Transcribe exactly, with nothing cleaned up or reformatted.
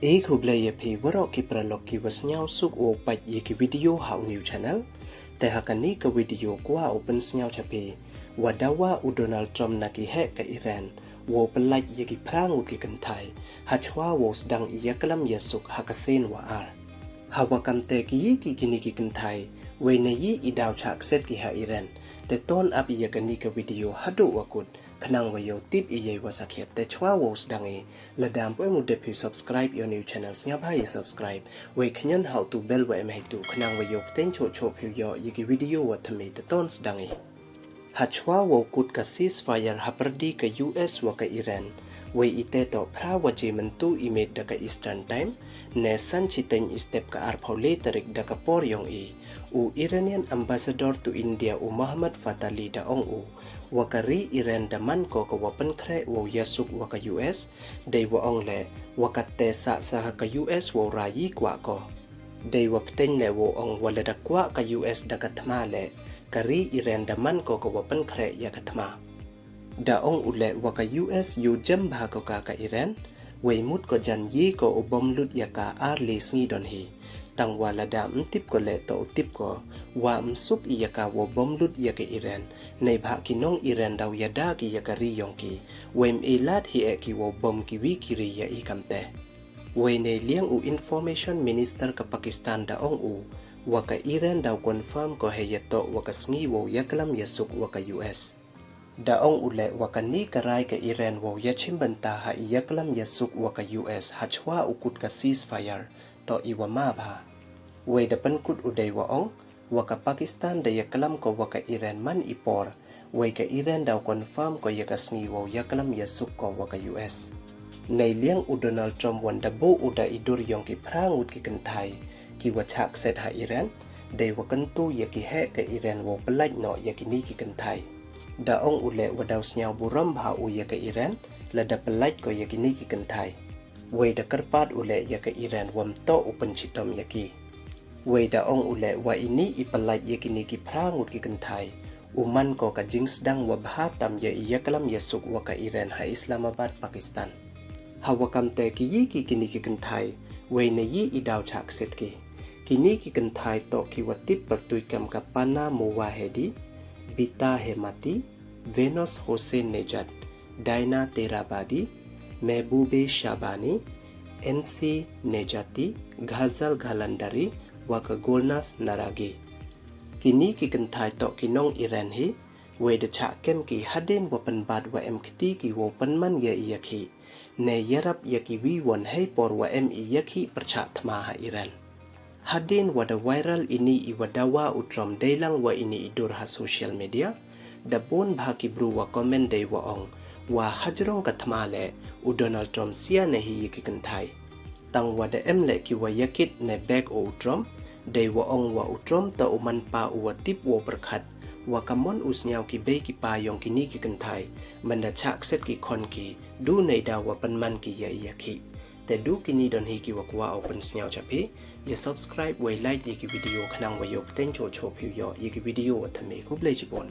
E khublei ya phi waroh ki paralok ki wa sniawsuk wow pait ya ki video ha u new channel. Te ha kani ka video kwah u pynsniaw cha phi, wa dawa u Donald Trump na ki heh ka Iran wow pyllait ya ki phra ngut ki kynthai, ha chwa wow sdang i yaklam yasuk ha ka sien wa ar. Ha wa kam te ki yi ki kini ki kynthai, wei na yi i daw chah kset ki ha Iran. Te ton ap ya kani ka video haduh wa kut, khnang wa yow tip i yei wa sakhiat. Te chwa wow sdang i, lada ym pu em u dep phi u subscribe ya u new channel, sniawbha ya subscribe, wei khñion ha u tu bell wa em heitu, khnang wa yow pteng choh choh phi u yoh ya ki video wa thymme. Te ton sdang i. Ha chwa wow kut ka ceasefire ha pyrdi ka U S wa ka Iran, wei i te toh phra waje myntu i miet da ka Eastern Time, ne san chiteng i step ka arphaw le tarik da ka por yong i, u Iranian ambassador to India u Mohammad Fatali da ong u, wa ka ri Iran da man ko ka wa pynkhreh wow yasuk wa ka U S, dei wa ong le, wa katte sah sah ha ka U S wow ra yi kwah ko. Dei wa pteng le wow ong wa lada kwah ka U S da ka thma le, ka ri Iran da man ko ka wa pynkhreh ya ka thma. Da ong u le wa ka U S yow jem bha ko ka ka Iran, wei mut ko jan yi ko u bom lut ya ka ar le sngi don hi. Tang wa lada ym tip ko le toh u tip ko, wa ym suk i ya ka wow bom lut ya ka Iran, neibhah ki nong Iran daw yada ki ya ka ri yong ki, wei ym e lad hi eh ki wow bom ki wi ki ri ya i kam te. Wei nei liang u Information Minister ka Pakistan da ong u, wa ka Iran daw confirm ko hei ya toh wa ka sngi wow yaklam yasuk wa ka U S. Da ong u le wa kani ka rai ka Iran wow yachim bynta ha i yaklam yasuk wa ka U S ha chwa u kut ka ceasefire, toh i wa ma bha. Wei da pynkut u dei wa ong, wa ka Pakistan da yaklam ko wa ka Iran man i por, wei ka Iran daw confirm ko ya ka sngi wow yaklam yasuk ko wa ka U S. Nei liang u Donald Trump wan da buh u da i dur yong ki phra ngut ki kynthai, ki wa chah kset ha Iran, dei wa kyntu ya ki heh ka Iran wow pyllait noh ya kini ki kynthai. Da ong u le wa daw sniaw burom bha u ya ka Iran, lada pyllait ko ya kini ki kynthai. Wei da kyrpad u le ya ka Iran wa ym toh u pynchitom ya ki. Wei da ong u le wa ini i pyllait ya kini ki phra ngut ki kynthai, u man ko ka jingsdang wa bha tam ya i yaklam yasuk wa ka Iran ha Islamabad, Pakistan. Ha wa kam te ki yi ki kini ki kynthai, wei na yi i daw chah kset ki. Kini ki kynthai toh ki wa tip pyrtuit kam ka Pana Mowahedi, Bita Hemati, Venus Hossain Nejad, Daina Terabadi, Mehboobe Shabani, Ensi Nejati, Ghazal Ghalandari, wa ka Golnaz Naragi. Kini ki kynthai toh ki nong Iran hi, wei da chah kem ki hadien wa pynbat wa em kti ki wow pynman ya i yakhih, ne yarap ya ki wi won hei por wa em i yakhih pyrchah thma ha Iran. Hadien wa da viral ini i wa dawa u Trump dei lang wa ini i dur ha social media, da bun bha ki bru wa comment dei wa ong, wa hajrong ka thma le, u Donald Trump sia ne hi ya ki kynthai. Tang wa da em le ki wa yakit ne bek o u Trump, dei wa ong wa u Trump toh u man pa u wa tip wow pyrkhat, wa kamon u sniaw ki bei ki pa yong kini ki kynthai, man da chah kset ki khon ki, du nei da wa pynman ki ya i yakhih. Te du kini don hi ki wa kwah u pynsniaw cha phi, ya subscribe wei like ya ki video khnang wa yow pteng choh choh phi u yoh ya ki video wa thymme. Khublei chibun.